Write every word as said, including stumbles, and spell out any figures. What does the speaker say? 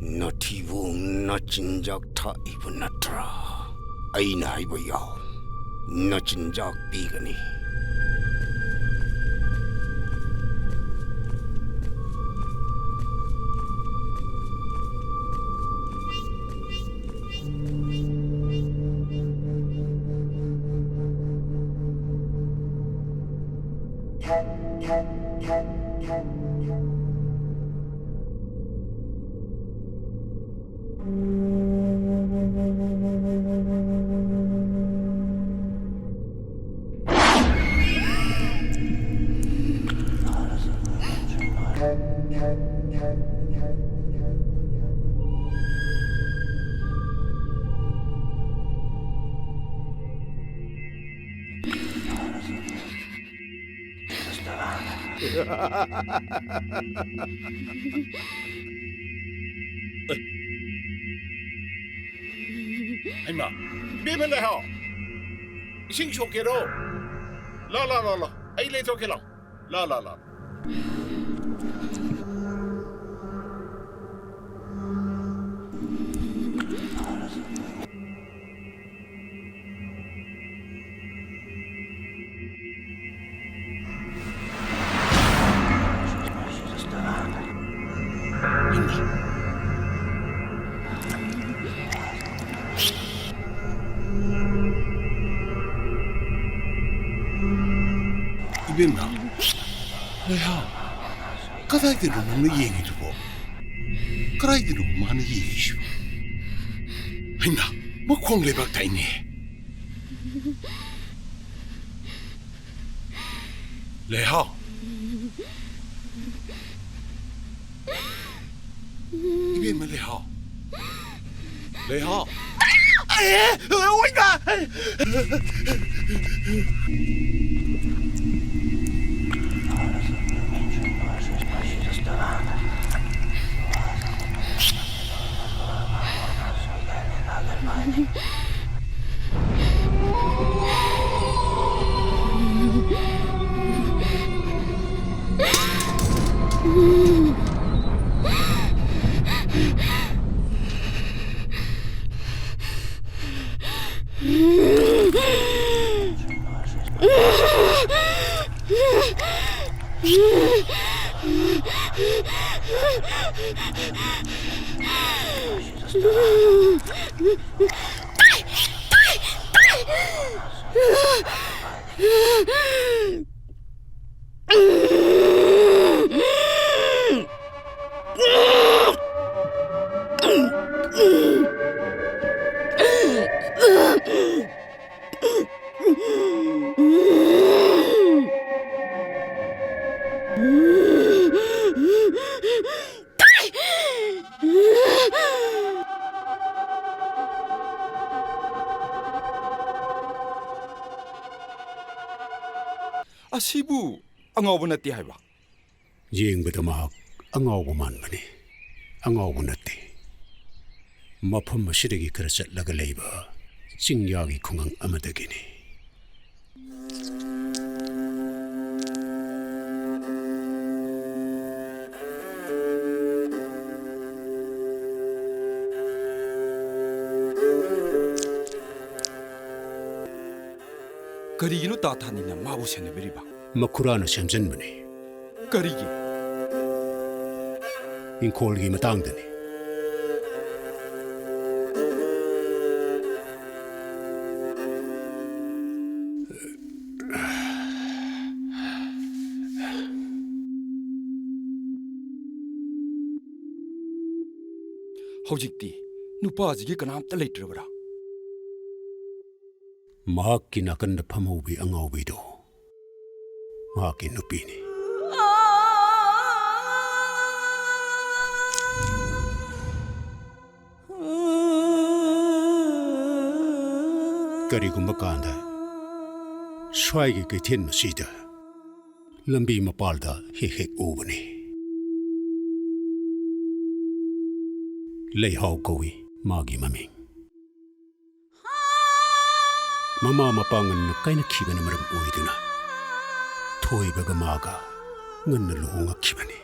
ꯅꯊꯤꯕꯣꯡ, ꯅꯆꯤꯟꯖꯥꯛ ꯊꯥꯛꯏꯕ ꯅꯠꯇ꯭ꯔꯥ? ꯑꯩꯅ ꯍꯥꯏꯕ ꯌꯥꯎ, ꯅꯆꯤꯟꯖꯥꯛ ꯄꯤꯒꯅꯤ꯫ ꯍꯩꯃꯥ, ꯏꯕꯦꯝꯃ ꯂꯩꯍꯥꯎ, ꯏꯁꯤꯡ ꯁꯣꯛꯀꯦꯔꯣ? ꯂꯥ, ꯂꯥ, ꯂꯥ, ꯂꯥ, ꯑꯩ ꯂꯩꯊꯣꯛꯀꯦ, ꯂꯥꯎ꯫ ꯂꯥ, ꯂꯥ, ꯂꯥ꯫ ꯏꯕꯦꯝꯅ, ꯂꯩꯍꯥꯎ, ꯀꯗꯥꯏꯗꯅꯣ ꯅꯪꯅ ꯌꯦꯡꯉꯤꯗꯨꯕꯣ? ꯀꯗꯥꯏꯗꯅꯣ ꯃꯥꯅ ꯌꯦꯡꯉꯤꯁꯤꯕꯣ? ꯍꯩꯃꯥ, ꯃꯈꯣꯡ ꯂꯩꯕꯥꯛ ꯇꯥꯏꯅꯦ꯫ ꯂꯩꯍꯥꯎ꯫ ꯏꯕꯦꯝꯃ ꯂꯩꯍꯥꯎ꯫ ꯂꯩꯍꯥꯎ꯫ ꯑꯦ, ꯑꯣꯏꯅ! ꯑꯁꯤꯕꯨ ꯑꯉꯥꯎꯕ ꯅꯠꯇꯦ ꯍꯥꯏꯕ? ꯌꯦꯡꯕꯗ ꯃꯍꯥꯛ ꯑꯉꯥꯎꯕ ꯃꯥꯟꯕꯅꯤ꯫ ꯑꯉꯥꯎꯕ ꯅꯠꯇꯦ꯫ ꯃꯐꯝ ꯑꯁꯤꯗꯒꯤ ꯈꯔ ꯆꯠꯂꯒ ꯂꯩꯕ ꯆꯤꯡꯌꯥꯒꯤ ꯈꯨꯡꯒꯪ ꯑꯃꯗꯒꯤꯅꯤ꯫ ꯀꯔꯤꯒꯤꯅꯣ ꯇꯥ ꯊꯥꯅꯤꯅ ꯃꯥꯕꯨ ꯁꯦꯟꯅꯕꯤꯔꯤꯕ? ꯃꯈꯨꯔꯥꯅ ꯁꯦꯝꯖꯟꯕꯅꯤ꯫ ꯀꯔꯤꯒꯤ? ꯏꯪꯈꯣꯜꯒꯤ ꯃꯇꯥꯡꯗꯅꯤ꯫ ꯍꯧꯖꯤꯛꯇꯤ ꯅꯨꯄꯥꯁꯤꯒꯤ ꯀꯅꯥꯝꯇ ꯂꯩꯇ꯭ꯔꯕ꯭ꯔꯥ? ꯃꯍꯥꯛꯀꯤ ꯅꯥꯀꯟꯗ ꯐꯝꯍꯧꯕꯤ ꯑꯉꯥꯎꯕꯤꯗꯣ ꯃꯍꯥꯛꯀꯤ ꯅꯨꯄꯤꯅꯤ꯫ ꯀꯔꯤꯒꯨꯝꯕ ꯀꯥꯟꯗ ꯁ꯭ꯋꯥꯏꯒꯤ ꯀꯩꯊꯦꯜ ꯃꯁꯤꯗ ꯂꯝꯕꯤ ꯃꯄꯥꯜꯗ ꯍꯦꯛ ꯍꯦꯛ ꯎꯕꯅꯤ꯫ ꯂꯩꯍꯥꯎ ꯀꯧꯏ ꯃꯥꯒꯤ ꯃꯃꯤꯡ꯫ ꯃꯃꯥ ꯃꯄꯥ ꯉꯟꯅ ꯀꯥꯏꯅꯈꯤꯕꯅ ꯃꯔꯝ ꯑꯣꯏꯗꯨꯅ ꯊꯣꯏꯕꯒ ꯃꯥꯒ ꯉꯟꯅ ꯂꯨꯍꯣꯡꯉꯛꯈꯤꯕꯅꯤ꯫